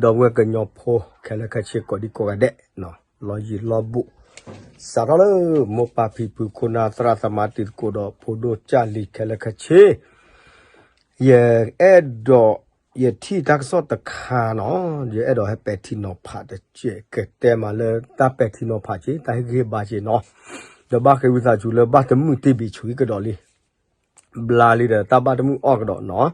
ဒီပုၢ်ဝဲၢ်ကညီဖိခဲလၢာ်ခဲဆ့ကိးဒံကိးဂၤဒဲး, လီၤယံၤလီၤဘူး, စးထီၣ်လၢ မိၢ်ပၢ်ဖံဖု ခိၣ်နၢ်သရၣ်သမါ တံၤသကိးဒီးဖိဒိၣ်ကၢ်လံၤခဲလၢာ်ခဲဆ့, ယအဲၣ်ဒိး ယထံၣ်တၢ်ကစီၣ်တခါနီၤ, ယအဲၣ်ဒိးဟဲပဲာ်ထံနီၤဖးတကဲး ကတဲမးလၢတၢ်ပဲာ်ထံနီၤဖးက့ၤ တၢ်ဟ့ၣ်ဂံၢ်ဟ့ၣ်ဘါက့ၤနီၤ, ဒီးဘၣ်ဃ့ဝံသးစူၤလၢဘၣ်တမုာ်တံၢ်ဘံၤဆူကဒီးလံ ဘျါလံဒီးတၢ်ဘၣ်တမုာ်အီၣ်ကဒီးနီၤ,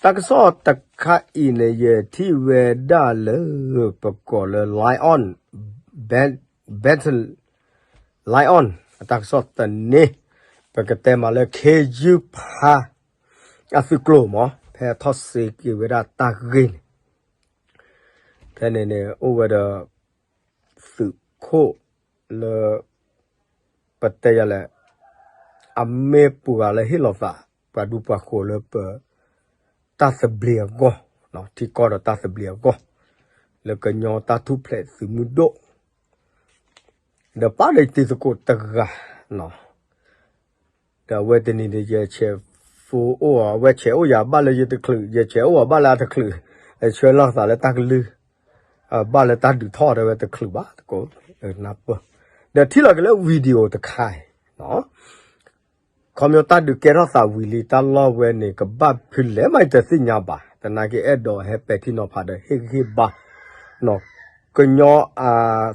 တၢ်ကစီၣ်တခါအံၤန့ၣ် ယထံၣ်ဝဲဒၣ်လၢ ပကိးလၢ Lion, Battle Lion အတၢ်ကစီၣ်တန့ၢ်, ပကတဲမးလၢ ခ့ယုၢ်ဖါ အသုးကျိၤမး ဖဲထီၣ်စ့က့ၤဝဲဒၣ်တၢ်ဂ့ၢ်န့ၣ် ဖဲန့ၣ်န့ၣ် အိၣ်ဝဲဒီး သုးခိၣ်လၢ ပတဲယၤလဲၣ်, အမ့ၢ်ပှၤလၢဟ့ၣ်လီၤသး ပှၤဒူပှၤဃိၤလၢပ တၢ်သဘျ့အဂီၢ်, ထံကီၢ်ဒီးတၢ်သဘျ့အဂီၢ်, လၢကညီတၢ်ထူၣ်ဖျဲးသုးမုၢ်ဒိၣ် ဒီးပၢ်ဒီးတံၤသကိးတဂၤ ဒီးအဝဲတနံၤန့ၣ် ယဆဲးဖိအိၣ်အီၤ အဝဲဆဲးအိၣ်ယၤဘၣ်လၢယတချုး ယဆဲးအိၣ်အီၤဘၣ်လၢအတချုး, ဆှၢလီၤသးလၢတၢ်ကလုၢ်, ဘၣ်လၢတၢ်ဒုးထီၣ်တဲဝဲတချုးဘၣ်သကိး, နၢ်ပၢၢ်, ဒီးထံၣ်လီၤက့ၤလၢ video တခါအံၤ ခီပညီတၢ်ဒုးကဲထီၣ်သးဝံၤလံ တၢ်လီၢ်ဝဲန့ၣ် ကဘၣ်ဖဲလဲၣ်မးယတသ့ၣ်ညါဘၣ်, သနာ်က့အဲၣ်ဒိးဟဲပဲာ်ထံနီၤဖးဒီးဟ့ၣ်ဂံၢ်ဟ့ၣ်ဘါ ကညီအ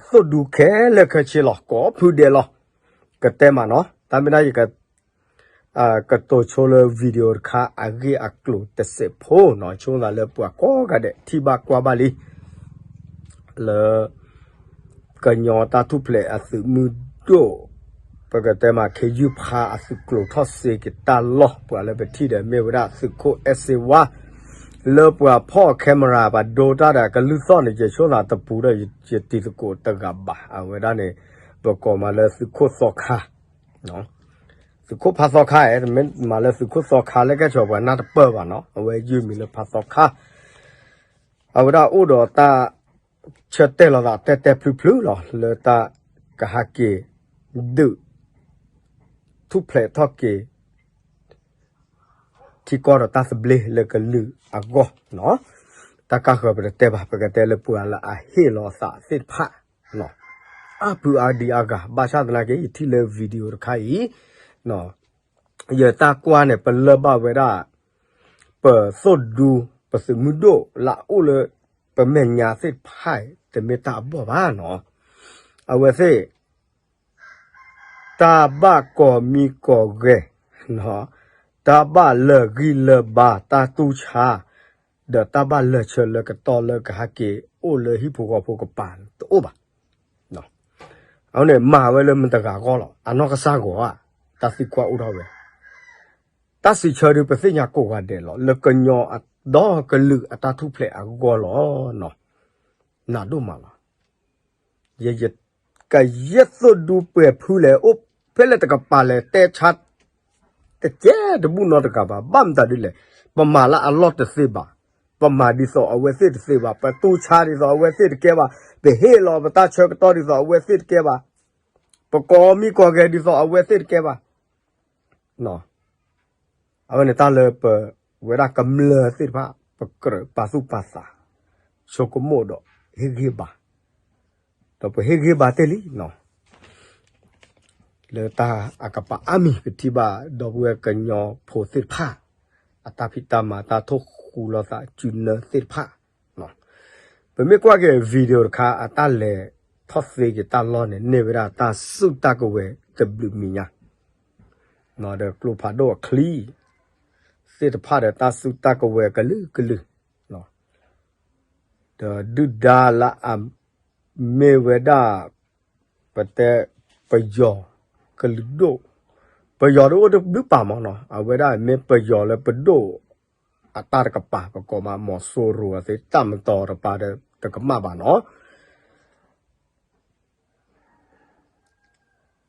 သိၣ်ဒူခဲလၢာ်ခဲဆ့လီၤ ကိးဖုဒဲးလီၤ, ကတဲမးနီၤ တၢ်မ့ၢ်ဒၣ်ယက ကတိၤဆိလၢ video တခါအဂ့ၢ်အကျိၤတစဲးဖိနီၤ ဆိသးလၢပှၤကိးဂၤဒဲးထံၣ်ဘၣ်ကွၢ်ဘၣ်လံ လၢ ကညီတၢ်ထူၣ်ဖျဲးအသုးမုၢ်ဒိၣ်, ပကတဲမး ခ့ယုၢ်ဖါအသုးကျိၤထီၣ်စ့က့ၤတၢ်လီၢ် ပှၤလၢပထံၣ်ဒီးမ့ၢ်ဝဲဒၣ်သုးခိၣ်အဲၣ်စ့ဝါ လၢပှၤဖီၣ် camera ပှၤဒိတၢ်ဒီးကလုၢ်သီၣ်န့ၣ် ယဆိသးတပူၤဒီးယတံၤသကိးတဂၤဘၣ် အဝဲဒၣ်န့ၣ် ပကိးမးလၢသုးခိၣ်သီခါ သုးခိၣ်ဖါသီခါ တမ့ၢ်မးလၢသုးခိၣ်သီခါလၢကဲဆီၣ်ပှၤနၢ်တပၢၢ်ဘၣ်နီၤ အဝဲယုၢ်မံၤလၢဖါသီခါ အဝဲဒၣ်အိၣ်ဒီးတၢ်ဆၢတဲာ်လီၤသးတဲတဲဖျုဖျုလီၤ လၢတၢ်ကဟးက့ၤ ဒုး ထူၣ်ဖျဲးထီၣ်က့ၤ ထံကီၢ်ဒီးတၢ်သဘျ့လၢကလုာ်အဂီၢ်နီၤ တၢ်ကါဃၢၤပတတဲဘၣ် ပကတဲလၢပှၤလၢအဟ့ၣ်လီၤအသးသ့ၣ်တဖၣ် အါဖုအါဒံအါဂၤ ဘၣ်ဆၣ်သနာ်က့ ယထံၣ်လၢ video တခါအံၤ ယတၢ်ကွၢ်န့ၣ် ပလၢၢ်ဘၣ်ဝဲဒၣ် ပသိၣ်ဒူ ပသုးမုၢ်ဒိၣ်လၢအအိၣ်လၢ ပမဲာ်ညါသ့ၣ်တဖၣ် တမ့ၢ်တၢ်အဘီၣ်ဘၣ်နီၤ အဝဲသ့ၣ် တၢ်ဘၣ်ကိးမံၤကိးဂဲၤ, တၢ်ဘၣ်လၢာ်ဂံၢ်လၢာ်ဘါ တၢ်တူၢ်ဆါ, ဒီးတၢ်ဘၣ်လၢာ်ဆၢလၢကတီၢ်လၢကဟဲက့ၤအိၣ်လၢဟံၣ်ဖိဃီဖိကပၤတအိၣ်ဘၣ်. အဝဲန့ၣ်မၤဝဲလၢမတၤတဂၤအဂီၢ်လီၤ. အနီၢ်ကစၢ်ဂီၤဧါ, တၢ်သံကွၢ်အိၣ်ထီၣ်ဝဲ တၢ်စံးဆၢဒုးပသ့ၣ်ညါကိးဂၤဒဲးလီၤ. လၢကညီဒီကလုာ်အတၢ်ထူၣ်ဖျဲးအဂီၢ်လီၤ. နးဒိၣ်မးလီၤ. ယ ယ ကယဲၢ်သိၣ်ဒူပှဲၤဖုလဲၣ် အိၣ်ဖဲလဲၣ်တကပၤလဲၣ် တဲဆါ တကဲတဘူၣ်နီတဂၤဘၣ်. ဘၣ်မတၤဒ်လဲၣ်, ပမၤလၢအလီၢ်တသ့ဘၣ်, ပမၤဒ်သိးအဝဲသ့ၣ်တသ့ဘၣ်, ပတူၢ်ဆါဒ်သိးအဝဲသ့ၣ်တကဲဘၣ်, ပဟ့ၣ်လီၤပတၢ်ဆၢကတီၢ်ဒ်သိးအဝဲသ့ၣ်တကဲဘၣ်, ပကိးမံၤကိးဂဲၤဒ်သိးအဝဲသ့ၣ်တကဲဘၣ်. အဝဲန့ၣ်တၢ်လၢပဝဲဒၣ်ကမျၢၢ်သ့ၣ်တဖၣ် ပကြၢးပာ်သူၣ်ပာ်သး ဆိကမိၣ်ဒီးဟ့ၣ်ဂံၢ်ဘါ, ဒီးပဟ့ၣ်ဂံၢ်ဘါတ့ၢ်လံနီၤ. လၢတၢ်အကပၤအါမံၤ ပထံၣ်ဘၣ်ဒီပုၢ်ဝဲၢ်ကညီဖိသ့ၣ်တဖၣ် အတၢ်ဖံးတၢ်မၤ တၢ်ထိၣ်ဃူလိာ်သးစုနၢသ့ၣ်တဖၣ် ပမ့ၢ်ကွၢ်က့ၤ video တခါ အတၢ်လဲၤထီၣ်သ့က့ၤတၢ်လီၢ်န့ၣ် န့ၢ်ဝဲဒၣ်တၢ်စုတၢ်ကဝဲၤတဘျုးမံၤညါ, ဒီးကျိဖးဒိၣ်အချံ သ့ၣ်တဖၣ်ဒီးတၢ်စုတၢ်ကဝဲၤကလုာ်ကလုာ်, ဒီးဒုၣ်ဒါလၢအမ့ၢ်ဝဲဒၣ် ပတဲ ပယီၤကလုာ်ဒိၣ်, ပယီၤဒ်အိၣ်တဘျုးပၤမးနီၤ, အဝဲဒၣ်မ့ၢ်ပယီၤလၢပဒိၣ်အတၢ်တကပၤ ပကိးမး မီၤစိရိၤအသ့ တၢ်မတီၤတပၤဒီးတကမၣ်ဘၣ်နီၤ.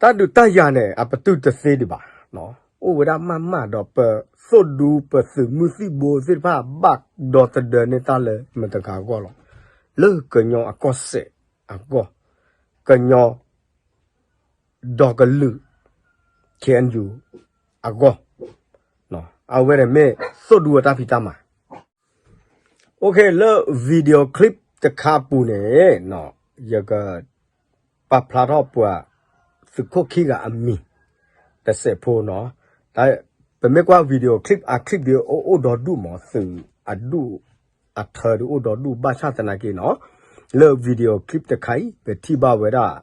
တၢ်ဒုးတၢ်ယၤန့ၣ် အပတုာ်တသ့ဒံးဘၣ်, အိၣ်ဝဲဒၣ်မးမးဒီးပသိၣ်ဒူပသုးမုၢ်သံၣ်ဘိသ့ၣ်တဖၣ် ဘၣ်ဒီသဒၢန့ၢ်တၢ်လၢမတၤတဂၤအဂီၢ်လီၤ. လၢကညီအကီၢ်စဲၣ်အဂီၢ်, ကညီ ဒီကလုာ် ခ့ၣ်အဲၣ်ယူၣ် အဂီၢ်, အဝဲန့ၣ်မ့ၢ်သိၣ်ဒူအတၢ်ဖံးတၢ်မၤ, OK လၢ video clip တခါအပူၤန့ၣ် ယက ပာ်ဖျါထီၣ်ပှၤ သုးခိၣ်ခံဂၤအမံၤ တစဲးဖိနီၤ. ပမ့ၢ်ကွၢ် video clip အ clip ဒီးအိၣ်ဒီဒူၣ်မး သုးအဒူၣ်အထၢဒီးအိၣ်ဒီဒူၣ် ဘၣ်ဆၣ်သနာ်က့နီၤ လၢ video clip တခါအံၤ ပထံၣ်ဘၣ်ဝဲဒၣ်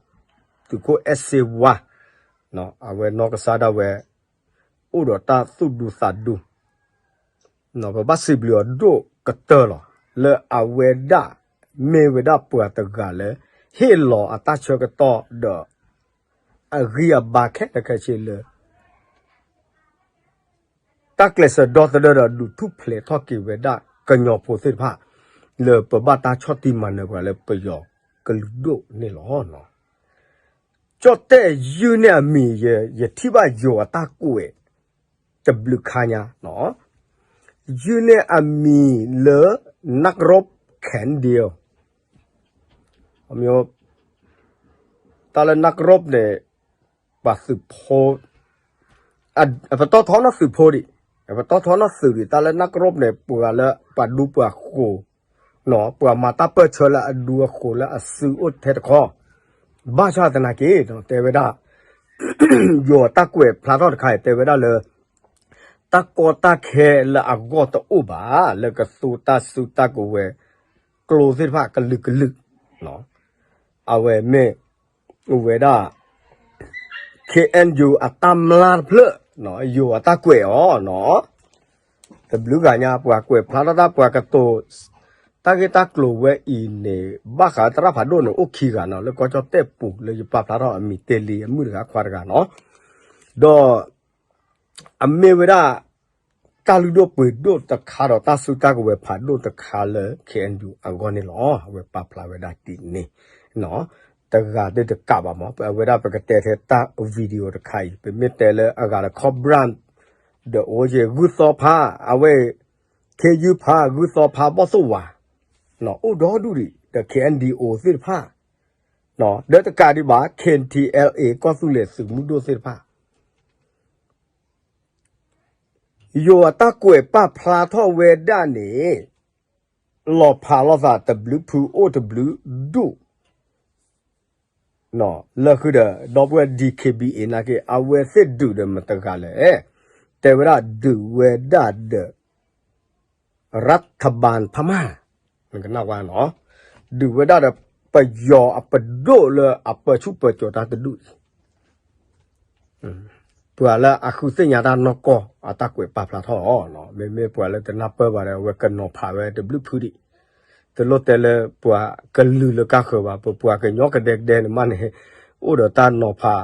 သုးခိၣ်အဲၣ်စ့ဝါ အဝဲနီၢ်ကစၢ်ဒၣ်ဝဲ အိၣ်ဒီးတၢ်သူၣ်ဒူသးဒူ ပဘၣ်စံးဘျုးအီၤဒိၣ်ကတၢၢ်လီၤ. လၢအဝဲဒၣ် မ့ၢ်ဝဲဒၣ်ပှၤတဂၤလၢ ဟ့ၣ်လီၤအတၢ်ဆၢကတီၢ်ဒီး အဂံၢ်အဘါခဲလၢာ်ခဲဆ့လၢ တၢ်ကျဲးစၢးဒီသဒၢဒီးဒုးထူၣ်ဖျဲးထီၣ်က့ၤဝဲဒၣ်ကညီဖိသ့ၣ်တဖၣ် လၢပဘၣ်တၢ်ဆီၣ်တံၢ်မၤနၢၤပှၤလၢပယီၤကလုာ်ဒိၣ်န့ၣ်လီၤ. ကၠီၣ်တဲၣ်ယုၢ်န့ၢ်အမံၤ ယထံၣ်ဘၣ်ယိၤအတၢ်ကွဲး တဘျုးခါညါနီၤ ယုၢ်န့ၢ်အမံၤလၢ နၢ်ကရိး ခဲၣ်ဒ့ တၢ်လၢနၢ်ကရိးန့ၣ် ပှၤသုးဖိ ပတီၢ်ထီနီၢ်သုးဖိဒံး ပတီၢ်ထီနီၢ်သုးဒံး တၢ်လၢနၢ်ကရိးန့ၣ် ပှၤလၢပှၤဒူပှၤဃိၤ ပှၤမၤတၢ်ပၢၢ်ဆၢလၢအဒူအဃိၤလၢအစုအိၣ်ထဲတခီ ဘၣ်ဆၣ်သနာ်က့ တဲဝဲဒၣ် ယိၤအတၢ်ကွဲးဖျါထီၣ်တခါအံၤ တဲဝဲဒၣ်လၢ တၢ်ကီတၢ်ခဲလၢအဂီၢ်တအိၣ်ဘၣ် လၢကသူတၢ်စုတၢ်ကဝဲၤ ကျိသ့ၣ်တဖၣ်ကလုာ်ကလုာ် အဝဲမ့ၢ် ဝဲဒၣ် KNU အတၢ်မျၢ်တဖျၢၣ် ယိၤအတၢ်ကွဲးအီၤနီၤ တဘျုးဂၤညါ ပှၤကွဲးဖျါထီၣ်တၢ်ပှၤကတိၤ တၢ်ဂ့ၢ်တၢ်ကျိၤဝဲအံၤန့ၣ် ဘၣ်ဃးသရၣ်ဖးဒိၣ်န့ၣ် အိၣ်ခံဂၤနီၤ လၢကီၢ်ကၠီၣ်တဲၣ်ပူၤ လၢယပာ်ဖျါထီၣ်အမံၤတ့ၢ်လံ အမုၣ်တဂၤခွါတဂၤနီၤ ဒီး အမ့ၢ်ဝဲဒၣ် တၢ်လုၢ်ဒိၣ်ပှ့ၤဒိၣ်တခါဒီး တၢ်စုတၢ်ကဝဲၤဖးဒိၣ်တခါလၢ KNU အဂီၢ်န့ၣ်လီၤ. အဝဲပာ်ဖျါဝဲဒၣ်ဒ်န့ၣ် တဂၤသ့ၣ်တကးဘၣ်မး အဝဲဒၣ်ပကတဲထဲတၢ် video တခါအံၤ ပမ့ၢ်တဲလၢအဂၤဒီး ခီၣ်ဘြၣ် ဒီးအိၣ်ယဲၢ် ဂုၢ်သီဖး အဝဲ ခ့ယုၢ်ဖး ဂုၢ်သီဖး ဘီၣ်သိၣ်ဝါ အိၣ်ဒီဒူၣ်ဒံး ဒီး KNDO သ့ၣ်တဖၣ် ဒီးတကးဒံးဘၣ် KNLA ကီၢ်သူလ့ၤသုးမုၢ်ဒိၣ်သ့ၣ်တဖၣ် ယိၤအတၢ်ကွဲးပာ်ဖျါထီၣ်ဝဲဒၣ်န့ၣ် လီၤဖးလိာ်သးတဘျုးဖုအိၣ်တဘျုးဒူၣ် လၢဃုာ်ဒီး ဒီပုၢ်ဝဲၢ် DKBA နာ်က့ အဝဲသ့ၣ်ဒုးဒီးမတၤတဂၤလဲၣ် တဲဝဲဒၣ်ဒုးဝဲဒၣ်ဒီး ရတ်ၣ်ထဘၢၣ်ဖမၢ် နကနၣ်ဝဲနီၤ ဒုးဝဲဒၣ်ဒီး ပယီၤအပဒိၣ်လၢအပၢဆူၣ်ပၢစိးတၢ်တဒူၣ်အံၤ ပှၤလၢအဃုသ့ၣ်ညါတၢ်နီၢ်ကီၢ်အတၢ်ကွဲးပာ်ဖျါထီၣ်အီၤ မ့မ့ၢ်ပှၤလၢတနၢ်ပၢၢ်ဘၣ်ဒီး အဝဲကနီၤဖးဝဲတဘျုးဖုဒံး တလိၣ်တဲလၢပှၤကလုာ်လၢကါဃၢၤဘၣ် ပပှၤကညီကဒဲကဒဲန့ၣ်မးန့ၣ် အိၣ်ဒီးတၢ်နီၤဖး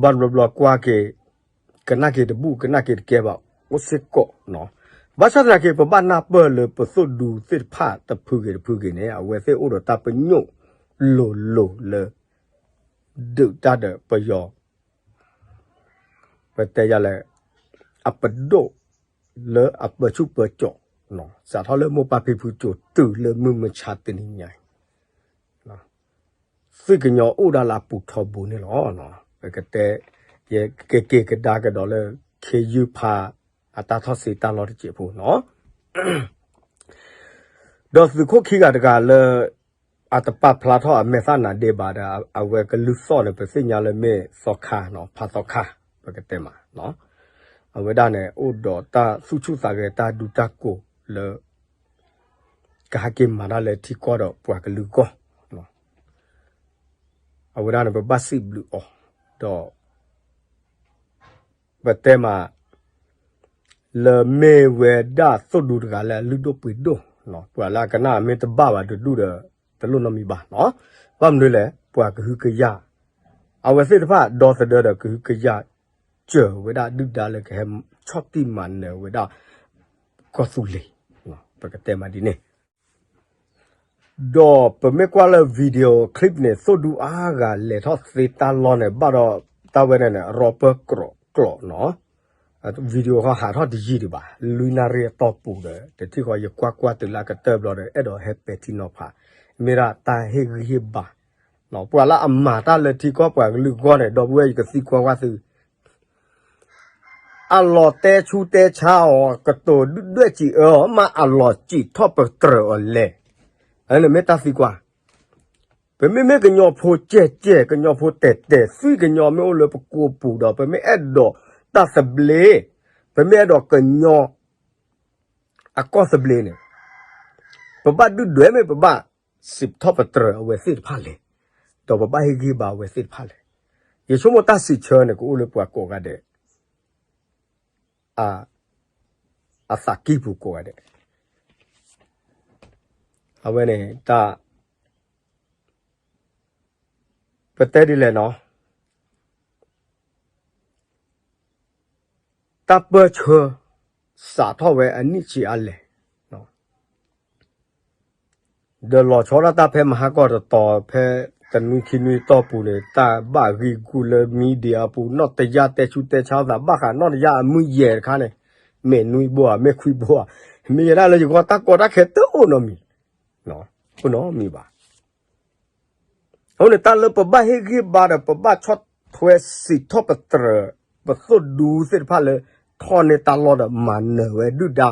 ဘၣ်တဘျီဘျီကွၢ်က့ၤ ကနၣ်က့ၤတဘူၣ် ကနၣ်က့ၤတကဲဘၣ် အိၣ်စ့ၢ်ကီးနီၤ ဘၣ်ဆၣ်သနာ်က့ ပဘၣ်နၢ်ပၢၢ်လၢပသိၣ်ဒူသ့ၣ်တဖၣ်တဖုဂ့ၤတဖုဂ့ၤန့ၣ် အဝဲသ့ၣ်အိၣ်ဒီးတၢ်ပညိၣ်လိၤလိၤလၢ ဒုးတၢ်ဒီးပယီၤ ပတဲယၤလဲၣ် အပဒိၣ်လၢအပၢဆူၣ်ပၢစိး စးထီၣ်လၢမိၢ်ပၢ်ဖံဖုစိးတုၤလၢမုၢ်မဆါတနံၤညါအံၤ သုးကညီအိၣ်ဒၣ်လၢအပူၤထီဘိန့ၣ်လီၤ. ပကတဲ ယကက့ၤကဒါကဒီးလၢ ခ့ယုၢ်ဖး အတၢ်ထီၣ်စ့တၢ်လီၢ်တစဲးဖိနီၤ ဒီးသုးခိၣ်ခံဂၤတဂၤလၢ အတပာ်ဖျါထီၣ်အမဲာ်သၣ်နါဒ့ဘၣ်ဒီး အဝဲကလုၢ်သီၣ်န့ၣ် ပသ့ၣ်ညါလၢမ့ၢ်သီခါနီၤ ဖးသီခါ ပကတဲမး အဝဲဒၣ်န့ၣ် အိၣ်ဒီးတၢ်သူၣ်ဆူၣ်သးဂဲၤတၢ်ဒူတၢ်ကိးလၢ ကဟဲက့ၤမၤတၢ်လၢထံကီၢ်ဒီးပှၤကလုာ်အဂီၢ် အဝဲဒၣ်န့ၣ် ပဘၣ်စံးဘျုးအီၤ ဒီး ပတဲမး လၢမ့ၢ်ဝဲဒၣ်သိၣ်ဒူတဂၤလၢအလုၢ်ဒိၣ်ပှ့ၤဒိၣ် ပှၤလၢအကနၣ်မ့ၢ်တဘၣ်ဘၣ်တဒူၣ်ဒီး တလိၣ်နီတမံၤဘၣ်နီၤ ဘၣ်မနုၤလဲၣ် ပှၤကဟုကယာ် အဝဲသ့ၣ်တဖၣ်ဒီသဒၢဒီးကဟုကယာ် စၢၤဝဲဒၣ်ဒုၣ်ဒါလၢကဟဲဆီၣ်တံၢ်မၤနၢၤဝဲဒၣ် ကီၢ်သူလ့ၤ ပကတဲမးဒ်န့ၣ် ဒီးပမ့ၢ်ကွၢ်လၢ video clip န့ၣ် သိၣ်ဒူအါဂၤလဲၤထီၣ်သ့တၢ်လီၢ်န့ၣ် ဘၣ်ဒီးတၢ်ဝဲန့ၣ်န့ၣ် ရီပၢၢ်ကျိးနီၤ video ဃီဟးထီၣ်တယံာ်ဒံးဘၣ် လွံၢ်နၣ်ရံၣ်အတီၢ်ပူၤဒီး တထံၣ်ဃီယကွၢ်ကွၢ်တုၤလၢအကတၢၢ်ဘျီဒီး အဲၣ်ဒိးဟဲပဲာ်ထံနီၤဖး မ့ၢ်ဒၣ်တၢ်ဟ့ၣ်ဂံၢ်ဟ့ၣ်ဘါ ပှၤလၢအမၤတၢ်လၢထံကီၢ်ပှၤကလုာ်အဂီၢ်န့ၣ် ဒီပုၢ်ဝဲၢ်ယကသံကွၢ်ကွၢ်သု အလီၤတဲဆူတဲဆါအီၤ ကတိၤဒုၣ်ဒွဲၣ်စံးအၢအီၤ မ့ၢ်အလီၤစံးထီၣ်ပတြၢၤအီၤလဲၣ်. အန့ၣ်မ့ၢ်တၢ်သံကွၢ်. ပမ့မ့ၢ်ကညီဖိကဲၣ်ကဲၣ် ကညီဖိတဲာ်တဲာ် သွံၣ်ကညီမ့ၢ်အိၣ်လၢပကိးပူၤဒီး ပမ့ၢ်အဲၣ်ဒိးတၢ်သဘျ့, ပမ့ၢ်အဲၣ်ဒိးကညီ အကီၢ်သဘျ့န့ၣ်, ပဘၣ်ဒုၣ်ဒွဲၣ်မ့ၢ်ပဘၣ်စံးထီၣ်ပတြၢၤအဝဲသ့ၣ်တဖၣ်လဲၣ်, ဒီးပဘၣ်ဟ့ၣ်ဂံၢ်ဘါအဝဲသ့ၣ်တဖၣ်လဲၣ်. ယဆိကမိၣ်တၢ်စံးဆၢန့ၣ် ကအိၣ်လၢပှၤကိးဂၤဒဲး အသးကံၢ်ပူၤကိးဂၤဒဲး, အဝဲန့ၣ် တၢ် ပတဲဒ်လဲၣ်နီၤ, တၢ်ပၢၢ်ဆၢ စးထီၣ်ဝဲအနံၣ်ဆံးအါလဲၣ်, ဒီးလီၤဆီဒၣ်တၢ်ဖဲမဟါကီၢ်တတီၤ ဖဲတနွံခံနွံတီၢ်ပူၤန့ၣ် တၢ်ဘၣ်ဂံာ်ဂူာ်လၢ media အပူၤ နီၢ်တယၢ်တဲဆူတဲဆါသး ဘၣ်ဃးနီၢ်တယၢ်အမုၢ်ယဲၢ်တခါန့ၣ်, မ့ၢ်နွံဘိဧါ မ့ၢ်ခွံဘိဧါ, မ့ၢ်ယဲဒၣ်လၢယဂီၢ်တၢ်ကီတၢ်ခဲတအိၣ်နီတမံၤ, အိၣ်နီတမံၤဘၣ်. အဃိန့ၣ် တၢ်လၢပဘၣ်ဟ့ၣ်ဂံၢ်ဘါဒီး ပဘၣ်ဆီၣ်ထွဲစံးထီၣ်ပတြၢၤ ပသိၣ်ဒူသ့ၣ်တဖၣ်လၢ ထီၣ်န့ၢ်တၢ်လီၢ်ဒီး မၤနၢၤဝဲဒုၣ်ဒါ,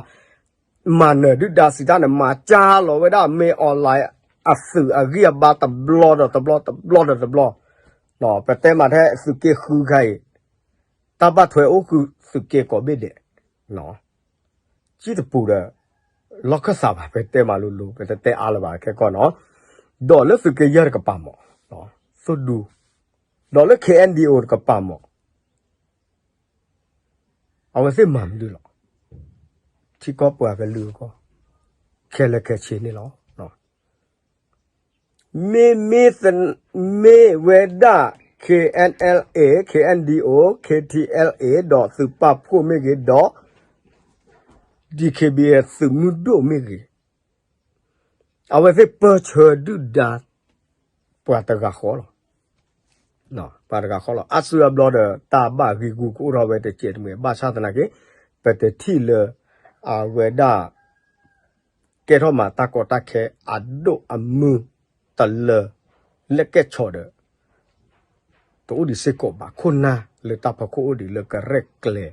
မၤနၢၤဒုၣ်ဒါစံးတၢ်န့ၣ် မၤကၢ်လီၤဝဲဒၣ် မ့ၢ် online အသုးအဂံၢ်အဘါတဘျီဒီးတဘျီ တဘျီဒီးတဘျီ, ပတဲမးထဲသုးက့ဃုခါအံၤ, တၢ်ဘၣ်ထွဲအိၣ်ဃုာ်သုးက့ကိးဘ့ၣ်ဒဲး ကံၣ်တပူၤဒီး လီၢ်ခၢၣ်သးဘၣ် ပတဲမးလိၤလိၤ ပတတဲအါလၢၤဘၣ်ခဲကီၢ်နီၤ, ဒီးလၢသုးက့ယဲၢ်တကပၤမး, သိၣ်ဒူ, ဒီးလၢ K N D O တကပၤမး, အဝဲသ့ၣ်မၤမနုၤလီၤ, ထံကီၢ်ပှၤကလုာ်အဂီၢ်, ခဲလၢာ်ခဲဆ့န့ၣ်လီၤ. မ့မ့ၢ် မ့ၢ်ဝဲဒၣ် K N L A, K N D O, K T L A ဒီးသုးပာ်ဖှိၣ်မ့ၢ်ဂ့ၤ, ဒီး D K B A သုးမုၢ်ဒိၣ်မ့ၢ်ဂ့ၤ, အဝဲသ့ၣ်ပၢၢ်ဆၢဒုၣ်ဒါ ပှၤတဂၤဃီလီၤ. ပှၤတဂၤဃီလီၤ. အါစုအါဘျီဒီး တၢ်ဘၣ်ဂံာ်ဂူာ်ကအိၣ်ထီၣ်ဝဲတစဲးတမှဲၤ ဘၣ်ဆၣ်သနာ်က့ ပတထံၣ်လၢ အဝဲဒၣ် ကဲထီၣ်မးတၢ်ကီတၢ်ခဲအဒိၣ်အမုၢ်တလၢ လဲၣ်ကဲဆီးဒီး တအိၣ်ဒံးစ့ၢ်ကီးဘၣ်. ခိၣ်နၢ်လၢတၢ်ဖီခိၣ်အိၣ်ဒံးလၢကရဲၣ်ကျဲၤ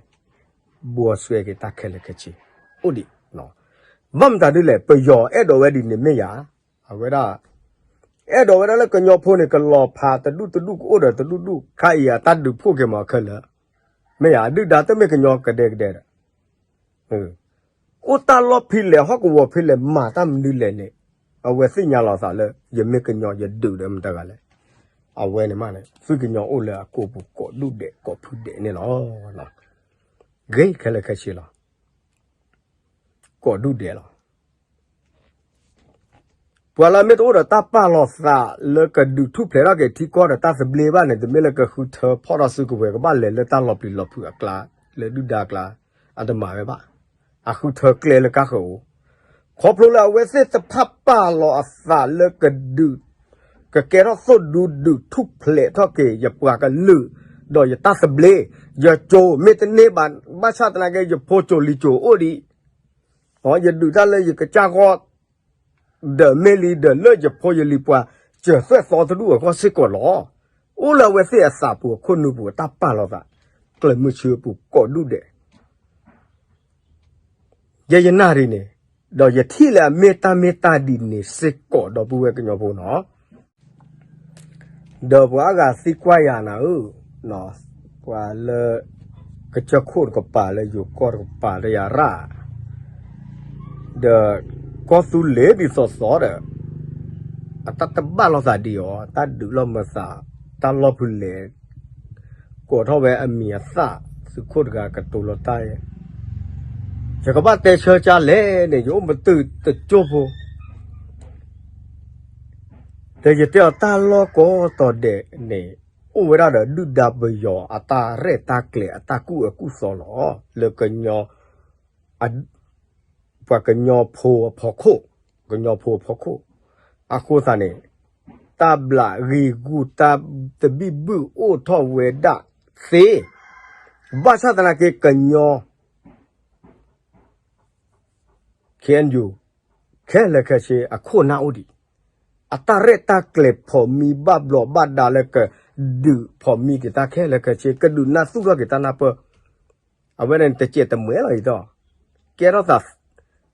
ဘှီဆွဲက့ၤတၢ်ခဲလၢာ်ခဲဆ့ အိၣ်ဒံး. ဘၣ်မတၤဒ်လဲၣ် ပယီၤအဲၣ်ဒိးဝဲဒ်န့ၣ်မ့ၢ်ယၤ, အဝဲဒၣ် အဲၣ်ဒိးဝဲဒၣ်လၢကညီဖိန့ၣ် ကလီၤဖးတဒူၣ်တဒူၣ်ကအိၣ်ဒီးတဒူၣ်ဒူၣ် ခါအံၤအတၢ်ဒုးဖှိၣ်က့ၤမးခဲလၢာ်, မ့ၢ်ယၤ ဒုၣ်ဒါတမ့ၢ်ကညီကဒဲကဒဲဒီး အိၣ်တၢ်လီၢ်ဖဲလဲၣ် ဟီၣ်ကဝီၤဖဲလဲၣ် မၤတၢ်မနုၤလဲၣ်န့ၣ် အဝဲသ့ၣ်ညါလီၤသးလၢ ယမ့ၢ်ကညီယဒုးဒီးမတၤတဂၤလဲၣ်. အဝဲန့ၣ်မးန့ၣ် သုကညီအိၣ်လၢအကိာ်ပူၤကိးဒူၣ်ဒဲးကိးဖုဒဲးန့ၣ်လီၤ. ဂ့ၤခဲလၢာ်ခဲဆ့လီၤ. ကိးဒူၣ်ဒဲးလီၤ. ပှၤလၢအမ့ၢ်တအိၣ်ဒီးတၢ်ပာ်လီၤသးလၢကဒုးထူၣ်ဖျဲးထီၣ်က့ၤထံကီၢ်ဒီးတၢ်သဘျ့ဘၣ်န့ၣ် တမ့ၢ်လၢကဃုထၢဖီၣ်ထီၣ်စုကဝဲၤ ကဘၣ်လဲၤလၢတၢ်လီၤပျံၤလီၤဖုးအကျါ လၢဒုၣ်ဒါအကျါ အတမၤဝဲဘၣ်. အဃုထၢကျဲလၢကါဃၢၤအိၣ် ခီဖျိလၢအဝဲသ့ၣ်တဖၣ်ပာ်လီၤအသးလၢကဒုး ကကဲထီၣ်သိၣ်ဒူဒုးထူၣ်ဖျဲးထီၣ်က့ၤ ယပှၤကလုာ် ဒီးယတၢ်သဘျ့ ယကၠိမ့ၢ်တန့ၢ်ဘၣ် ဘၣ်ဆၣ်သနာ်က့ ယဖိကၠိလံၤကၠိအိၣ်ဒံး ယဒုးတၢ်လၢယကစၢ်ဂီၢ် ဒီးမ့ၢ်လံဒီးလၢယဖိယလံၤပှၤ စၢၤသွဲၣ်သီတဒူၣ်အဂီၢ်စ့ၢ်ကီးလီၤ. အိၣ်လၢအဝဲသ့ၣ်အသးပူၤအခိၣ်နူာ်ပူၤအတၢ်ပာ်လီၤသး ကျဲမုၢ်ဆူအပူၤကိးဒူၣ်ဒဲး ယဲယနၢ်ရံၣ်န့ၣ် ဒီးယထံၣ်လၢအမ့ၢ်တၢ်မ့ၢ်တၢ်ဒ်န့ၣ်စ့ၢ်ကီးဒီပုၢ်ဝဲၢ်ကညီဖိနီၤ ဒီးပှၤအါဂၤသံကွၢ်ယၤနၤဧၢ, ပှၤလၢ ကစၢၢ်ခိၣ်တကပၤလၢယိၤကီၢ်တကပၤတယၤရၣ် ဒီး ကီၢ်သူလ့ၤဒ်သိးသိးဒီး အတၢ်တဘၣ်လိာ်သးဒံးအီၤ တၢ်ဒုးလီၤမၢသး တၢ်လီၢ်ဖုလဲၣ် ကိးထီၣ်ဝဲအမံၤအသၣ် သုးခိၣ်တဂၤကတိၤလီၤတၢ် ယကဘၣ်တဲဆၢကၠါလဲၣ်န့ၣ် ယအိၣ်မတုာ်တကၠိဖိ ဒီးယတဲအီၤတၢ်လီၢ်ကိးတီၤဒဲးန့ၣ် အိၣ်ဝဲဒၣ်ဒီးဒုၣ်ဒါပယီၤအတၢ်ရဲၣ်တၢ်ကျဲၤအတၢ်ကူၣ်အၢကူၣ်သီလီၤ. လၢ ပှၤကညီဖိအဖီခိၣ်, ကညီဖိအဖီခိၣ်, အဃိသတးန့ၣ် တၢ်ဘျးဂ့ၢ်ဂူၢ် တၢ်တဘံၣ်ဘုၣ်အိၣ်ထီၣ်ဝဲဒၣ်သ့, ဘၣ်ဆၣ်သနာ်က့ကညီ ခ့ၣ်အဲၣ်ယူၣ် ခဲလၢာ်ခဲဆ့အခိၣ်နၢ်အိၣ်ဒံး, အတၢ်ရဲၣ်တၢ်ကျဲၤဖိးမံဘၣ်ဘျီးဘၣ်ဒါလၢကဒုးဖိးမံက့ၤတၢ်ခဲလၢာ်ခဲဆ့ ကဒုးနၢ်သူၣ်ထီၣ်က့ၤတၢ်နၢ်ပၢၢ် အဝဲန့ၣ်တစဲးတမှဲလီၤအံၤဒီး ကဲထီၣ်သး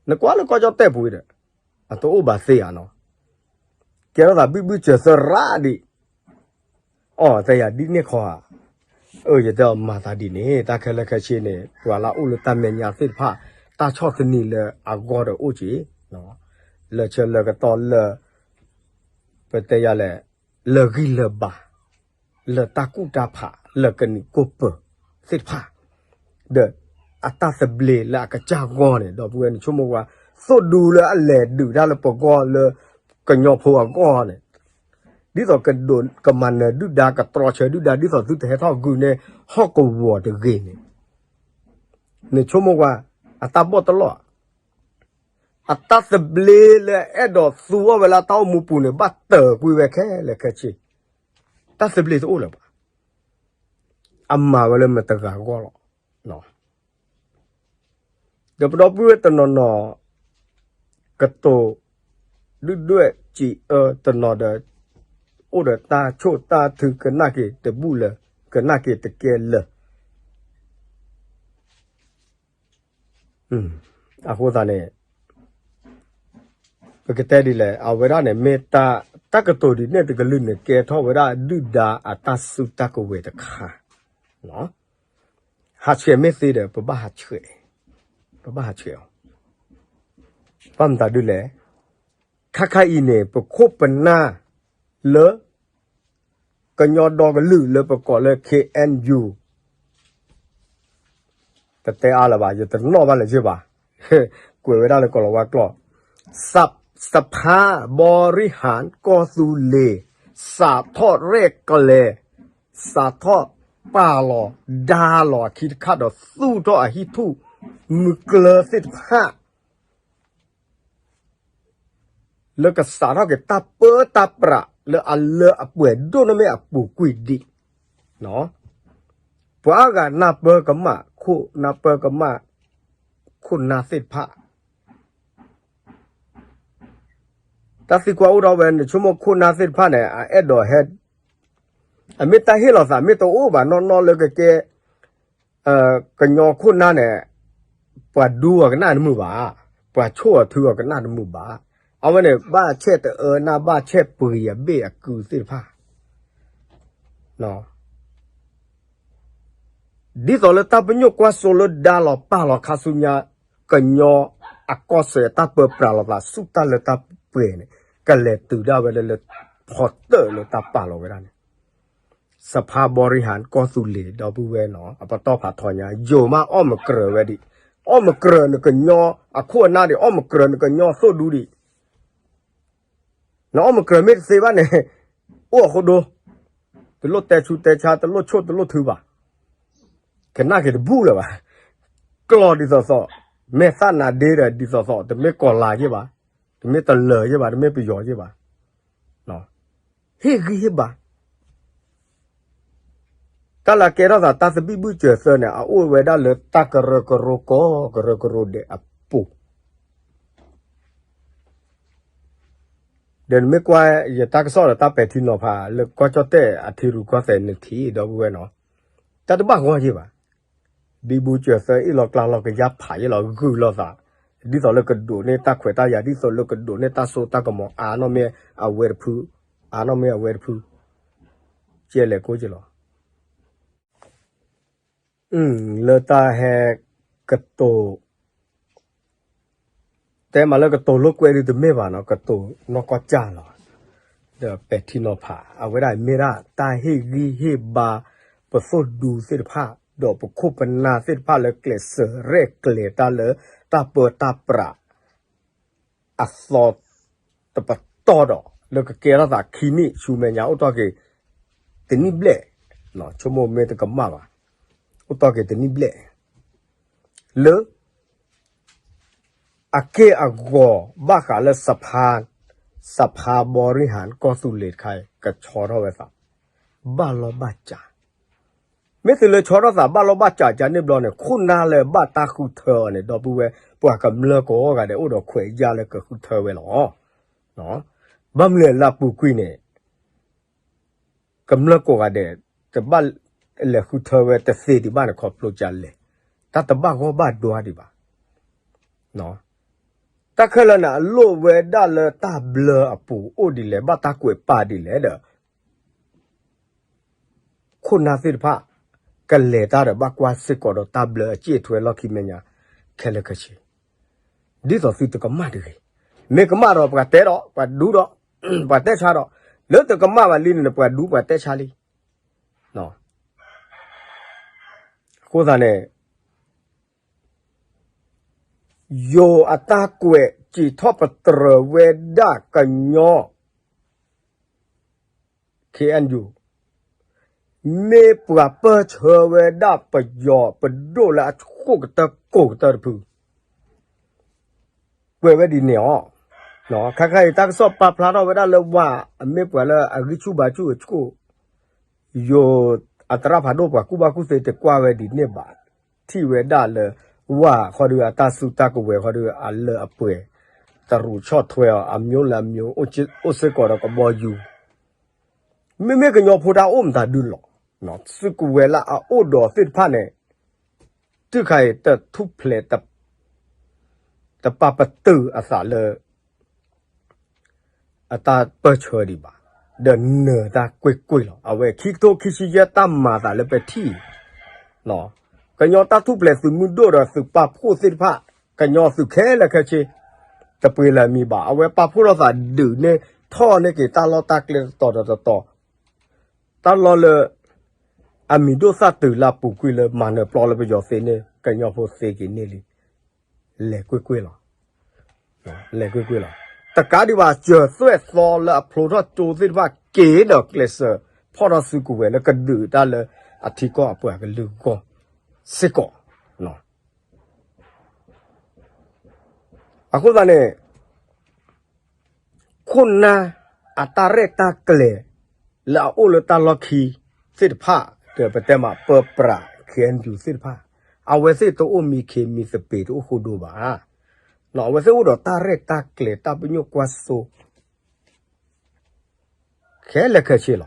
နကွၢ်လၢကီၢ်ကၠီၣ်တဲၣ်ပူၤဒီး အတအိၣ်ဘၣ်သ့ဧါနီၤ, ကဲထီၣ်သးဘံၣ်ဘုၣ်စၢၤသၢရၣ်ဒံး, အီၣ်တယၤဒ်န့ၣ်ခီဧါ, အၢ ယတဲအီၤမၤသးဒ်န့ၣ် တၢ်ခဲလၢာ်ခဲဆ့န့ၣ် ပှၤလၢအအိၣ်လၢတၢ်မဲာ်ညါသ့ၣ်တဖၣ် တၢ်ဆီၣ်သနံးလၢအဂီၢ်ဒီးအိၣ်က့ၤ, လၢဆၢလၢကတီၢ်လၢ ပတဲယၤလဲၣ်, လၢဂံၢ်လၢဘါ လၢတၢ်ကူၣ်တၢ်ဖး လၢကနံၣ်ကိၢ်ပၢၤသ့ၣ်တဖၣ်, ဒီးအတၢ်သဘျ့လၢအကစၢ်ဂီၢ်န့ၣ် ဒီပုၢ်ဝဲၢ်နဆိကမိၣ်ကွၢ်, သိၣ်ဒူလၢအလဲၤဒုးတၢ်လၢပဂီၢ်လၢ ကညီဖိအဂီၢ်န့ၣ်, ဒ်သိးကဒိးကမၤနၢၤဒုၣ်ဒါ ကတြီဆၢဒုၣ်ဒါ ဒ်သိးသုတဟဲထီၣ်ဂုာ်န့ၢ်ဟီၣ်ကဝီၤတဂ့ၤန့ၣ်, နဆိကမိၣ်ကွၢ်, အတၢ်ဘီၣ်တလီၢ် အတၢ်သဘျ့လၢအဲၣ်ဒိးသူအီၤဝဲလၢတၢ်အိၣ်မူပူၤန့ၣ် ဘၣ်တၢၢ်ကွံာ်ဝဲခဲလၢာ်ခဲဆ့, တၢ်သဘျ့တအိၣ်လၢၤဘၣ်, အမၤဝဲလၢမတၤတဂၤအဂီၢ်လီၤ. ဒီးပဒီပုၢ်ဝဲၢ်တနီၤနီၤ ကတိၤဒုၣ်ဒွဲၣ်စံးအၢတနီၤဒီး အိၣ်ဒီးတၢ်ဆိၣ်တၢ်ထုကနၣ်က့ၤတဘူၣ်လၢၤ ကနၣ်က့ၤတကဲလၢၤ အဃိသတးန့ၣ် ပကတဲဒ်လဲၣ် အဝဲဒၣ်န့ၣ် မ့ၢ်တၢ်ကတိၤဒ်န့ၣ်တကလုာ်န့ၣ် ကဲထီၣ်ဝဲဒၣ်ဒုၣ်ဒါအတၢ်စုတၢ်ကဝဲၤတခါ, ဟးဆှဲးမ့ၢ်သ့ဒီး ပဘၣ်ဟးဆှဲး, ပဘၣ်ဟးဆှဲးအီၤ, ဘၣ်မတၤဒ်လဲၣ်, ခါခါအံၤန့ၣ် ပခိၣ်ပနၢ်လၢ ကညီဒီကလုာ်လၢပကိးလၢ ခ့ၣ်အဲၣ်ယူၣ် တတဲအါလၢၤဘၣ် ယတနီၣ်ဘၣ်လၢၤဘၣ်, ကွဲးဝဲဒၣ်လၢကီၢ်လီၤဝါကျိာ်, သဖါဘီရံဟၣ်ကီၢ်သူလ့ၤ စးထီၣ်ရဲၣ်ကျဲၤ စးထီၣ်ပာ်လီၤဒါလီၤအခံတခါဒီးသူၣ်ထီၣ်အဟံၣ်ထူၣ်မုၢ်ကျၢၤသ့ၣ်တဖၣ် လၢကစးထီၣ်က့ၤတၢ်ပၢတၢ်ပြးလၢအလၢအပှဲၤဒိၣ်န့ၢ်မ့ၢ်အပူၤကွံာ်ဒံး, ပှၤအါဂၤနၢ်ပၢကမၣ်ခိၣ် နၢ်ပၢကမၣ်ခိၣ်နၢ်သ့ၣ်တဖၣ် တၢ်သံကွၢ်အိၣ်ထီၣ်ဝဲ နဆိကမိၣ်ခိၣ်နၢ်သ့ၣ်တဖၣ်န့ၣ် အအဲၣ်ဒိးဟဲ အမ့ၢ်တၢ်ဟ့ၣ်လီၤသး မ့ၢ်တအိၣ်ဘၣ်နီၢ်နီၢ်လၢကကဲ ကညီခိၣ်နၢ်န့ၣ် ပှၤဒူအီၤကနၣ်တမုာ်ဘၣ်, ပှၤဆိၣ်အီၤထုအီၤကနၣ်တမုာ်ဘၣ်. အဝဲန့ၣ် ဘၣ်ဆဲးတအၢနၢ် ဘၣ်ဆဲးပှ့ၤအဘ့ၣ်အကုးသ့ၣ်တဖၣ် ဒ်သိးလၢတၢ်ပညိၣ်ကွၢ်စိလၢဒါလီၤပာ်လီၤခါဆူညါ ကညီအကီၢ်စဲၣ်တၢ်ပၢပြးလီၤသးဆူတၢ်လၢတၢ်ပှဲၤန့ၣ် ကလဲၤတုၤဒၣ်ဝဲလၢလၢဖီတၢၣ်လၢတၢ်ပာ်လီၤဝဲဒၣ်န့ၣ် စဖါဘီရံဟၣ်ကီၢ်သူလ့ၤ ဒီပုၢ်ဝဲၢ်နီၤ အပတီၢ်ဖးထီညါ ယိၤမးအီၣ်မကြၢၤဝဲဒံး, အီၣ်မကြၢၤနကညီအခိၣ်အနၢ်ဒံး အီၣ်မကြၢၤနကညီသိၣ်ဒူဒံး နအီၣ်မကြၢၤမ့ၢ်တသ့ဘၣ်န့ၣ် အိၣ်အဃိဒိ တလိၣ်တဲဆူတဲဆါ တလိၣ်ဆိၣ်တလိၣ်ထုဘၣ်, ကနၣ်က့ၤတဘူၣ်လၢၤဘၣ်. ကျီၢ်ဒ်သိးသိး မဲာ်သၣ်နါဒ့ဒီးဒ်သိးသိး တမ့ၢ်ကီၤလၤယ့ၢ်ဘၣ်, တမ့ၢ်တလၢၤယ့ၢ်ဘၣ်, တမ့ၢ်ပယီၤယ့ၢ်ဘၣ်, ဟ့ၣ်ဂံၢ်ဟ့ၣ်ဘါ တၢ်လၢကဲထီၣ်သးတၢ်သဘံၣ်ဘုၣ်စၢၤသၢန့ၣ် အအိၣ်ဝဲဒၣ်လၢတၢ်ကရၢကရိကိးကရၢကရိဒဲးအပူၤ, ဒီးနမ့ၢ်ကွၢ်ယတၢ်ကစီၣ်ဒီးတၢ်ပဲာ်ထံနီၤဖး လၢကီၢ်ကၠီၣ်တဲၣ်အထံရူၢ်ကီၢ်သဲးနထံၣ် ဒီပုၢ်ဝဲၢ်နီၤ, တၢ်တဘၣ်ဂီၢ်ယ့ၢ်ဘၣ်. ဘံဘူစၢၤသၢအ့ၣ်လီၤကျါလီၤကယါဖးယ့ၢ်လီၤ ဂုာ်လိာ်သး ဒ်သိးလၢကဒိးန့ၢ်တၢ်ခွဲးတၢ်ယာ် ဒ်သိးလၢကဒိးန့ၢ်တၢ်စိတၢ်ကမီၤ အါနီၢ်မ့ၢ်အဝဲတဖု, အါနီၢ်မ့ၢ်အဝဲတဖု, ကဲလဲၣ်ကိးက့ၤလီၤ. လၢတၢ်ဟဲကတိၤ တဲမးလၢကတိၤလိာ်ကွဲဒုးတမ့ၢ်ဘၣ်နီၤ ကတိၤနီၢ်ကီၢ်စၢ်လီၤ. ဒီးပဲာ်ထံနီၤဖး အဝဲဒၣ်မ့ၢ်ဒၣ်တၢ်ဟ့ၣ်ဂံၢ်ဟ့ၣ်ဘါ ပသိၣ်ဒူသ့ၣ်တဖၣ် ဒီးပခိၣ်ပနၢ်သ့ၣ်တဖၣ်လၢကျဲးစၢးရဲၣ်ကျဲၤတၢ်လၢတၢ်ပၢတၢ်ပြး အသီတပတီၢ်ဒီး လၢကကဲထီၣ်သးခံနံၣ်ဆူမဲာ်ညါ အိၣ်တီၢ်က့ၤတနံၣ်ဘျဲၣ်, ဆိကမိၣ်မ့ၢ်တကမၣ်ဘၣ်, အိၣ်တီၢ်က့ၤတနံၣ်ဘျဲၣ်, လၢ အက့ၢ်အဂီၤဘၣ်ဃးလၢ စဖါဘီရံဟၣ်ကီၢ်သူလ့ၤတခါအံၤ ကဆီထီၣ်ဝဲသး ဘၣ်လီၢ်ဘၣ်စး မ့ၢ်သုလၢဆီထီၣ်သးဘၣ်လီၢ်ဘၣ်စးကန့ၣ်ဘျီန့ၣ် ခိၣ်နၢ်လၢဘၣ်တၢ်ဃုထၢအီၤန့ၣ် ဒီပုၢ်ဝဲၢ် ပှၤကမျၢၢ်ကိးဂၤဒဲး အိၣ်ဒီးခွဲးယာ်လၢကဃုထၢဝဲလီၤ. ဘၣ်မနုၤလၢအပူၤကွံာ်န့ၣ် ကမျၢၢ်ကိးဂၤဒဲး တဘၣ်လဲၤဃုထၢဝဲတသ့ဒံးဘၣ်န့ၣ် ခီဖျိကလဲၣ်. တၢ်တဘၣ်ဂီၢ်ဘၣ်ဒွါဒံးဘၣ်. တၢ်ခဲလၢာ်န့ၣ် အလိၣ်ဝဲဒၣ်လၢတၢ်ဘျၢအပူၤအိၣ်ဒ်လဲၣ် ဘၣ်တၢ်ကွဲးပာ်ဒ်လဲၣ်ဒီး ခိၣ်နၢ်သ့ၣ်တဖၣ် ကလဲၤတၢ်ဒီးဘၣ်ကွၢ်စ့ၢ်ကီးဒီးတၢ်ဘျၢအစ့ၣ်ထွဲလီၢ်ခံမဲာ်ညါ ခဲလၢာ်ခဲဆ့, ဒ်သိးသုတကမၣ်တဂ့ၤ. မ့ၢ်ကမၣ်ဒီးပှၤတဲဒီး ပှၤဒူဒီး ပှၤတဲဆါဒီး လၢတကမၣ်ဘၣ်လံန့ၣ် ပှၤဒူပှၤတဲဆါလံ. အဃိသတးန့ၣ် ယိၤအတၢ်ကွဲးစံးထီၣ်ပတြၢၤဝဲဒၣ်ကညီ ခ့ၣ်အဲၣ်ယူၣ် မ့ၢ်ပှၤပၢၢ်ဆၢဝဲဒၣ်ပယီၤပဒိၣ်လၢအခိၣ်ကတၢၢ်ကိၢ်ကတၢၢ်တဖု ကွဲးဝဲဒ်န့ၣ်အီၤ. ခဲခါအံၤ တၢ်ကစီၣ်ပာ်ဖျါထီၣ်ဝဲဒၣ်လၢဝၤ အမ့ၢ်ပှၤလၢအဂံၢ်ဆူၣ်ဘါဆူၣ်အဆူၣ် ယိၤအသရၣ်ဖးဒိၣ်ပှၤကူၣ်ဘၣ်ကူၣ်သ့တကွၢ်ဝဲဒ်န့ၣ်ဘၣ်. ထံၣ်ဝဲဒၣ်လၢ ဝၤဃီဒီးအတၢ်စုတၢ်ကဝဲၤဃီဒီးအလၢအပှဲၤ တရူးဆီၣ်ထွဲအီၤ အမျိုးလၢအမျိုး အိၣ်စ့ၢ်ကီးဒီးကဘီယူၤ မ့မ့ၢ်ကညီဖိတၢ်အိၣ်မတၤဒုလီၤ. စုကဝဲၤလၢအအိၣ်ဒီးသ့ၣ်တဖၣ်န့ၣ် တုၤခါအံၤတထူၣ်ဖျဲး တပာ်ပတုာ်အသးလၢ အတၢ်ပၢၢ်ဆၢဒံးဘၣ်, ဒီးနၢၤတၢ်ကွ့ၢ်ကွ့ၢ်လီၤ. အဝဲခံကထိခံဆံယဲၢ်တၢ်မၤသးလၢပထံၣ် ကညီတၢ်ထူၣ်ဖျဲးသုးမုၢ်ဒိၣ်ဒီးသုးပာ်ဖှိၣ်သ့ၣ်တဖၣ် ကညီသုးခဲလၢာ်ခဲဆ့ တပှ့ၤလၢၤမံၤဘၣ်. အဝဲပာ်ဖှိၣ်ထီၣ်သးဒုးန့ၢ်ထီၣ်န့ၢ်က့ၤတၢ်လီၢ်တၢ်ကျဲတတီၤဒီးတတီၤ, တၢ်လီၢ်လၢ အမံၤဒိၣ်သၣ်တုၤလၢအပူၤကွံာ်လၢမၤနၢၤပျီလၢပယီၤသ့န့ၣ် ကညီဖိသ့က့ၤန့ၢ်လံ. လဲၤကွ့ၢ်ကွ့ၢ်လီၤ. လဲၤကွ့ၢ်ကွ့ၢ်လီၤ. တကးဒံးဘၣ် စၢၤသွဲၣ်သီလၢအဖျိထီၣ်ကၠိသ့ၣ်တဖၣ်က့ၤဒီးကျဲးစၢးဖီၣ်ထီၣ်စုကဝဲၤလၢကဒုးတၢ်လၢအထံကီၢ်အပှၤကလုာ်အဂီၢ်စ့ၢ်ကီး အဃိသတးန့ၣ် ခိၣ်နၢ်အတၢ်ရဲၣ်တၢ်ကျဲၤ လၢအအိၣ်လၢတၢ်လီၢ်ခံသ့ၣ်တဖၣ် ဒီးပတဲမးပၢပြး ခ့ၣ်အဲၣ်ယူၣ်သ့ၣ်တဖၣ် အဝဲသ့ၣ်တအိၣ်မံခ့မံသပ့ၤတအိၣ်ဃိဒိဘၣ်. အဝဲသ့ၣ်အိၣ်ဒီးတၢ်ရဲၣ်တၢ်ကျဲၤတၢ်ပညိၣ်ကွၢ်စိ ခဲလၢာ်ခဲဆ့လီၤ.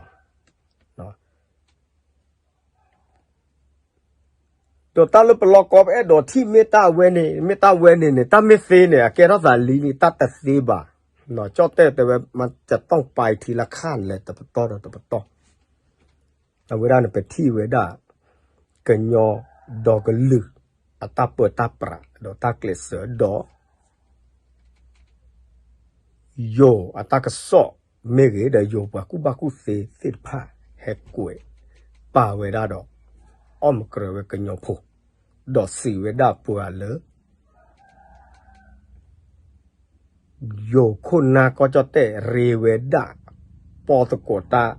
ဒီးတၢ်လၢပလီၢ်ကီပအဲၣ်ဒိးထံၣ်မ့ၢ်တၢ်အဝဲန့ၣ် မ့ၢ်တၢ်ဝဲန့ၣ်န့ၣ် တၢ်မ့ၢ်သ့န့ၣ် အကဲထီၣ်သးလံန့ၣ် တၢ်တသ့ဘၣ်. ကၠီၣ်တဲၣ်တဲဝဲ မ့ၢ်တတီၢ်ပာ်ထံလၢခါလဲၣ်တပတီၢ်ဒီးတပတီၢ် အဝဲဒၣ်န့ၣ် ပထံၣ်ဝဲဒၣ် ကညီဒီကလုာ် အတၢ်ပၢတၢ်ပြး ဒီးတၢ်ကျဲးစၢးဒီး ယိၤအတၢ်ကစီၣ်မ့ၢ်ဂ့ၤ ဒီးယိၤပှၤကူၣ်ဘၣ်ကူၣ်သ့သ့ၣ်တဖၣ် ဟဲကွဲးပာ်ဝဲဒၣ်ဒီး အီၣ်မကြၢးဝဲကညီဖိ ဒီးစံးဝဲဒၣ်ပှၤလၢ ယိၤခိၣ်နၢ်ကီၢ်ကၠီၣ်တဲၣ်ရ့ဝဲဒၣ် ပီသကိးတၢ်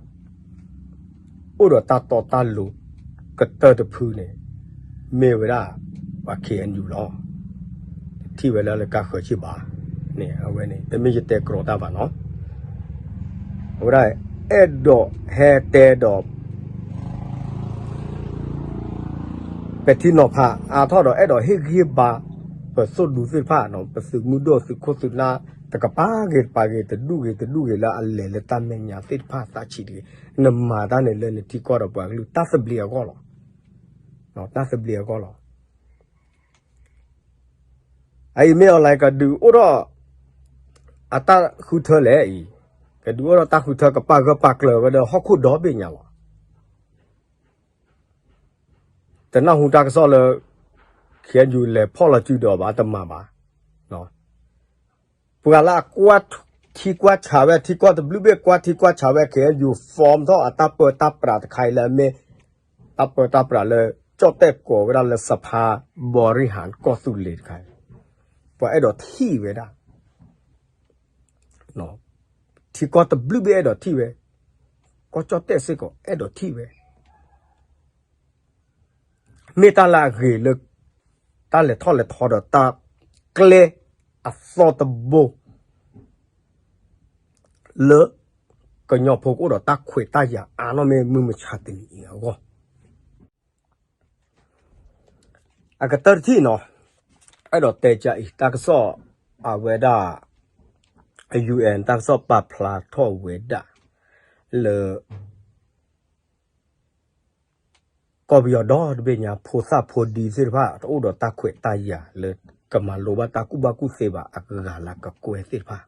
အိၣ်ဒီးတၢ်တီတၢ်လိၤကတၢၢ်တဖုန့ၣ် မ့ၢ်ဝဲဒၣ် ပှၤ ခ့ၣ်အဲၣ်ယူၣ် လီၤ. ထံၣ်ဝဲလၢလၢကါဃၢၤဆ့ဘၣ်န့ၣ် အဝဲန့ၣ် တမ့ၢ်ယတဲကြီတၢ်ဘၣ်နီၤ. အဝဲဒၣ် အဲၣ်ဒိးဟဲတဲဒီး ပဲာ်ထံနီၤဖးအါထီၣ်ဒီး အဲၣ်ဒိးဟ့ၣ်ဂံၢ်ဘါ ပသုးဒူသ့ၣ်တဖၣ် ပသုးမုၢ်ဒိၣ်သုးခိၣ်သုးနၢ် တကပၤဂ့ၤတပၤဂ့ၤ တဒူၣ်ဂ့ၤတဒူၣ်ဂ့ၤ လၢအလဲၤလၢတၢ်မဲာ်ညါသ့ၣ်တဖၣ်သးဆံးတဂ့ၤ နမၤတၢ်န့ၣ်လၢနထံကီၢ်ဒီးပှၤကလုာ်တၢ်သဘျ့အဂီၢ်လီၤ. တၢ်သဘျ့အဂီၢ်လီၤ. အအံၤမ့ၢ်အီၤလဲၣ် ကဒုးအိၣ်ထီၣ် အတၢ်ဃုထၢလဲၣ်အံၤ, ကဒုးအိၣ်ထီၣ်တၢ်ဃုထၢ ကပာ်ဂၢၢ်ပာ်ကျၢၤဝဲဒီးဟီၣ်ခိၣ်ဒီဘ့ၣ်ညါလီၤ. တနၢ်ဟူတၢ်ကစီၣ်လၢ ခ့ၣ်အဲၣ်ယူၣ် လဲၤဖီၣ်လီၤစုဒီးဘၣ်တမၤဘၣ်. ပှၤလၢအကွၢ်ထံကွၢ်ဆးဝဲ ထံကီၢ်တဘျုးဘ့ၣ်ကွၢ်ထံကွၢ်ဆးဝဲ ခ့ၣ်အဲၣ်ယူၣ် form ထီၣ်အတၢ်ပၢတၢ်ပြးတခါအံၤလၢအမ့ၢ် တၢ်ပၢတၢ်ပြးလၢ ကၠီၣ်တဲၣ်ကိးဝဲဒၣ်လၢ စဖါဘီရံဟၣ် ကီၢ်သူလ့ၤတခါအံၤ ပှၤအဲၣ်ဒိးထံၣ်ဝဲဒၣ် ထံကီၢ်တဘျုးဘ့ၣ်အဲၣ်ဒိးထံၣ်ဝဲ, ကီၢ်ကၠီၣ်တဲၣ်စ့ၢ်ကီးအဲၣ်ဒိးထံၣ်ဝဲ, မ့ၢ်တၢ်လၢအဂ့ၤလၢ တၢ်လဲၤထီၣ်လဲၤထီဒီးတၢ်ကျဲအသီတဘိ လၢ ကညီဖိကအိၣ်ဒီးတၢ်ခွဲးတၢ်ယာ်အါနီၢ်မ့ၢ်မုၢ်မဆါတနံၤအံၤအဂီၢ် အကတၢၢ်တထံၣ်နီၤ, အဲၣ်ဒိးတဲကအံၤ တၢ်ကစီၣ်အဝဲဒၣ် UN တၢ်ကစီၣ်ပာ်ဖျါထီၣ်ဝဲဒၣ် လၢ ကီၢ်ပယီၤဒီတဘ့ၣ်ညါ ဖိသၣ်ဖိဒံသ့ၣ်တဖၣ် တအိၣ်ဒီးတၢ်ခွဲးတၢ်ယာ်လၢ ကမၤလိဘၣ်တၢ်ကူၣ်ဘၣ်ကူၣ်သ့ဘၣ် အဂၤလၢကကွဲၢ်သ့ၣ်တဖၣ်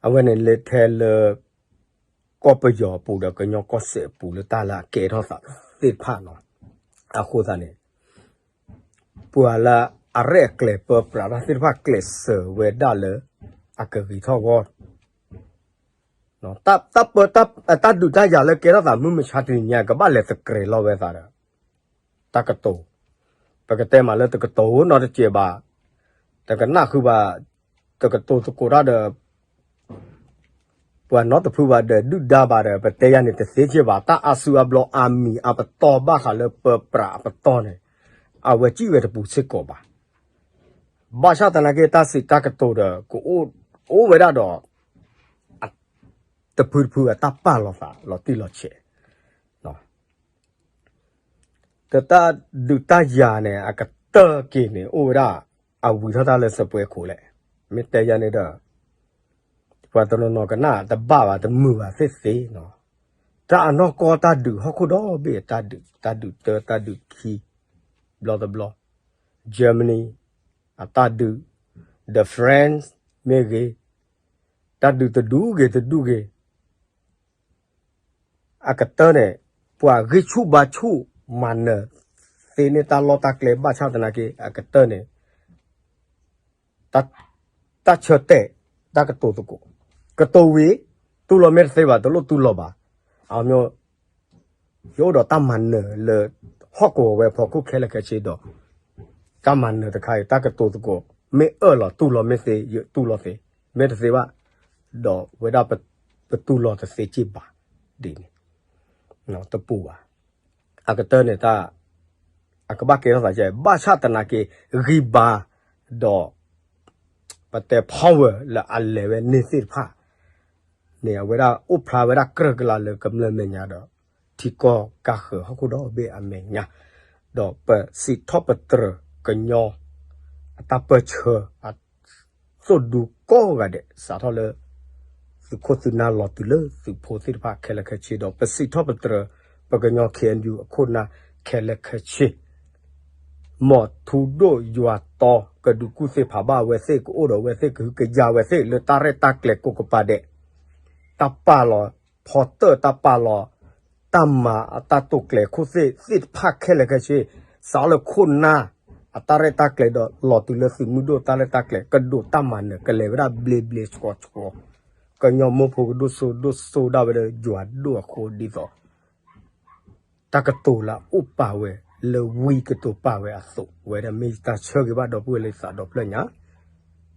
အဝဲန့ၣ်လၢထဲလၢ ကီၢ်ပယီၤအပူၤဒီးကညီကီၢ်စဲၣ်အပူၤလၢတၢ်လၢအကဲထီၣ်သးသ့ၣ်တဖၣ်လီၤ. အဃိသတးန့ၣ် ပှၤလၢအရဲၣ်အကျဲၤပၢပြးတၢ်သ့ၣ်တဖၣ်ကျဲးစၢးဝဲဒၣ်လၢ အကဂ့ၤထီၣ်ဂီၢ် တၢ်ပၢ တၢ်ဒုးတၢ်ယၤလၢကဲထီၣ်သးမုၢ်မဆါတနံၤညါ ကဘၣ်လဲၤသကြဲးလီၤဝဲသးဒီး တၢ်ကတိၤ ပကတဲမးလၢတကတိၤနီတစဲးဘၣ်, တကနၣ်ဃုာ်ဘၣ်, တကတိၤသကိးတၢ်ဒီး ပှၤနီတဖုဘၣ်ဒီး ဒုၣ်ဒါဘၣ်ဒီး ပတဲယၤန့ၣ်တသ့က့ဘၣ်, တၢ်အါစုအါဘျီအါမံၤအါပတီၢ်ဘၣ်ဃးလၢပၢပြးအပတီၢ်န့ၣ် အဝဲစံးဝဲတပူၤစ့ၢ်ကီးဘၣ်. ဘၣ်ဆၣ်သနာ်က့ တၢ်စံးတၢ်ကတိၤဒီး ကအိၣ်ဝဲဒၣ်ဒီး တဖုတဖုအတၢ်ပာ်လီၤသးလီၤတံၢ်လီၤဆဲး တၢ်ဒုးတၢ်ယၤန့ၣ် အကတၢၢ်က့ၤန့ၣ် အိၣ်ဝဲဒၣ် အဝံၤထီၣ်တၢ်လၢစပွဲခိၣ်လဲၣ်. မ့ၢ်တဲယၤန့ၣ်ဒီး ပှၤတနီၤနီၤကနၣ်တဘၣ်ဘၣ် တမုာ်ဘၣ်သ့ၣ်သ့ၣ်နီၤ. တၢ်အနီၢ်ကီၢ်တၢ်ဒုးဟီၣ်ခိၣ်ဒီဘ့ၣ်အတၢ်ဒုး, တၢ်ဒုးတၢ တၢ်ဒုးခံ ဘျီတဘျီ, Germany အတၢ်ဒုး, the French မ့ၢ်ဂ့ၤ, တၢ်ဒုးတဒူၣ်ဂ့ၤတဒူၣ်ဂ့ၤ အကတၢၢ်န့ၣ် ပှၤဂံၢ်ဆူၣ်ဘါဆူၣ်မၤနၢၤသ့န့ၢ်တၢ်လီၢ်တၢ်ကျဲဘၣ်ဆၣ်သနာ်က့ အကတၢၢ်န့ၣ် တၢ်ဆၢတဲာ် တၢ်ကတိၤသကိး, ကတိၤဝံၤ တူၢ်လိာ်မ့ၢ်တသ့ဘၣ် တလိၣ်တူၢ်လိာ်ဘၣ်. အမ့ၢ် ယအိၣ်ဒီးတၢ်မၤနၢၤလၢ ဟီၣ်ကဝီၤဝဲဖီခိၣ်ခဲလၢာ်ခဲဆ့ဒီး တၢ်မၤနၢၤတခါအံၤ တၢ်ကတိၤသကိး မ့ၢ်အၢၣ်လီၤတူၢ်လိာ်မ့ၢ်သ့ ယတူၢ်လိာ်သ့, မ့ၢ်တသ့ဘၣ် ဒီးဝဲဒၣ်ပတူၢ်လိာ်တသ့က့ဘၣ်ဒ်န့ၣ် တပူၤဘၣ်. အကတၢၢ်န့ၣ် တၢ် အကဘၣ်ကဲထီၣ်သးကဲ ဘၣ်ဆၣ်သနာ်က့ ဂံၢ်ဘါ ဒီး ပတဲ power လၢအလဲၤဝဲန့ၢ်သ့ၣ်တဖၣ်န့ၣ် အဝဲဒၣ်အိၣ်ဖျါဝဲဒၣ်ကြၢးကလာ်လၢကမျၢၢ်မဲာ်ညါဒီး ထံကီၢ်ကါဃၢၤဟီၣ်ခိၣ်ဒီဘ့ၣ်အမဲာ်ညါ ဒီးပစံးထီၣ်ပတြၢၤကညီ အတၢ်ပၢၢ်ဆၢ အ သိၣ်ဒူကိးဂၤဒဲး စးထီၣ်လၢ သုးခိၣ်သုးနၢ်လီၤတုၤလၢသုးဖိသ့ၣ်တဖၣ်ခဲလၢာ်ခဲဆ့ဒီး ပစံးထီၣ်ပတြၢၤ ပကညီ K N U အခိၣ်နၢ်ခဲလၢာ်ခဲဆ့ မ်ထူဒိၣ်ယွၤတီ ကဒုးကူၣ်သ့ဖးဘၣ်အဝဲသ့ၣ် ကအိၣ်ဒီးအဝဲသ့ၣ် ကဟုကယာ်ဝဲသ့ၣ်လၢတၢ်ရဲၣ်တၢ်ကျဲၤကိးကပၤဒဲး တၢ်ပာ်လီၤဖီတၢၣ် တၢ်ပာ်လီၤ တၢ်မၤအတၢ်တိာ်ကျဲၤခိၣ်သ့ၣ်သ့ၣ်တဖၣ်ခဲလၢာ်ခဲဆ့ စးလၢခိၣ်နၢ် အတၢ်ရဲၣ်တၢ်ကျဲၤဒီး လီၤတုၤလၢသုးမုၢ်ဒိၣ်တၢ်ရဲၣ်တၢ်ကျဲၤ ကဒိးတၢ်မၤနၢၤ ကလဲၤဝဲဒၣ်ဘျ့ဘျ့ဆှီဆှီ ကညီမိၢ်ဖိကဒိၣ်စိဒိၣ်စိဒၣ်ဝဲဒီးယွၤဒိၣ်အဃိဒ်သိး တၢ်ကတိၤလၢအအိၣ်ပာ်ဝဲ လၢဝံကတိၤပာ်ဝဲအသိး ဝဲဒၣ်မ့ၢ်တၢ်ဆၢဂ့ၤဘၣ်ဒီပုၢ်ဝဲၢ်လၢသးဒီဖျၢၣ်ညါ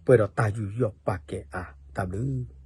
ပှဲၤဒီးတၢ်ယူးယီၣ်ပာ်ကဲအါ တၢ်ဘျုး